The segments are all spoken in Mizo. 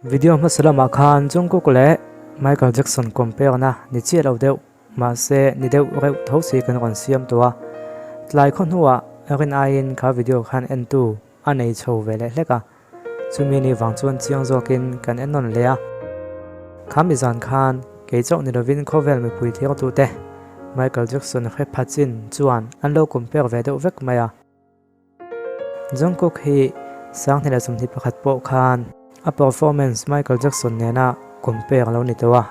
Video hmasa lamah khan Jungkook leh Michael Jackson compare na ni chiah lo deuh mahse ni deuh reuh tho si kan rawn siam tawh a. Tlai khaw hnuah rin aiin kha video khan entu a nei chho ve leh hlek a. Chumi ni vang chuan chiang zawkin kan en nawn leh a. Kha mi zan khan kei chauh ni lovin khawvel mipui thirtute Michael Jackson hre pha chin chuan an lo compare ve deuh vek mai a. Jungkook hi 2021 pawh khan a performance Michael Jackson nena compare lo ni tawh a.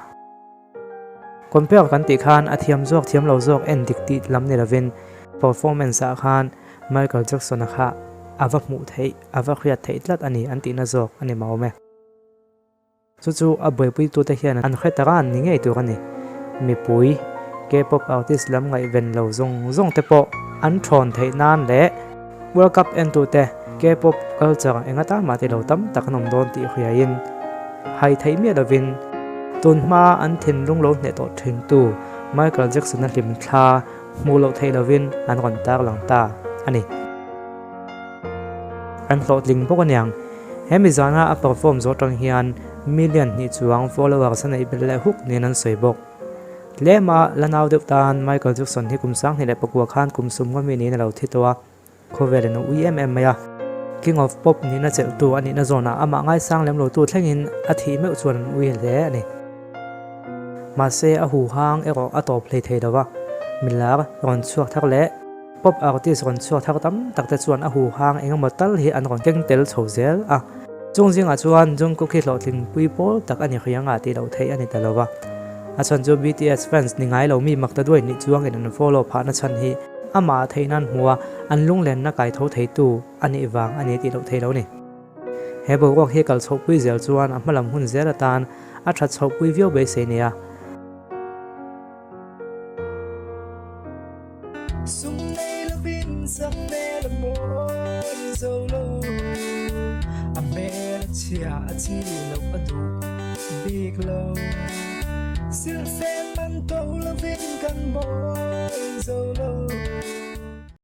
Compare kan tih khan a thiam zawk thiam lo zawk en dik tih lam ni lovin performance ah khan Michael Jackson-a kha a va hmuh theih, a va hriat theih tlat a ni an tihna zawk a ni mah awm e. Chu chu a buaipuitute hian an hre ta ran ni ngei tur a ni. Mipui, K-pop artist lam ngaihven lo zawng zawng te pawh an thawn theih nan leh World Cup entute K-pop culture eng atan mah ti lo tam tak an awm dawn tih hriaiin hai theih miah lovin tun hma an thinlung lo hneh tawh thintu Michael Jackson-a hlim thla hmuh loh theih lovin an rawn tarlang ta a ni. An hlawhtling bawk aniang. He mi zana a perform zawh tang hian million hnih chuang followers a neih belh leh huk niin an sawi bawk. Tlema la nau deuh tan Michael Jackson hi kum 2009 khan kum sumnga mi niin a lo thi tawh a, khawvelin a ui em em mai a. King of Pop nihna chelhtu a nihna zawnah amah ngaisang lem lotu thlengin a thih meuh chuan an ui hle a ni. Mahse a huhang erawh a tawp hlei thei lo va, milar rawn chhuak thar leh. Pop artist rawn chhuak thar tam tak te chuan a huhang eng emaw tal hi an rawn keng tel chho zel a. Chung zingah chuan Jungkook hi hlawhtling pui pawl tak a ni hriang a tih loh theih a ni ta lo va. A chhan chu BTS fans ni ngai lo mi mak ta duai nih chuangin an follow phahna chhan hi amah theih nan hmu a, an lunglenna kai tho theitu a nih vang a ni tih loh theih lo ni. He boruak hi kal chhohpui zel chuan a hmalam hun zel atan a that chhohpui viau beisei nia. Sum nei lovin sak hmel a mawi zo lo, a hmel a chhia a chi loh a duh bik lo. Silhfen man to lovin kan mawi zo lo.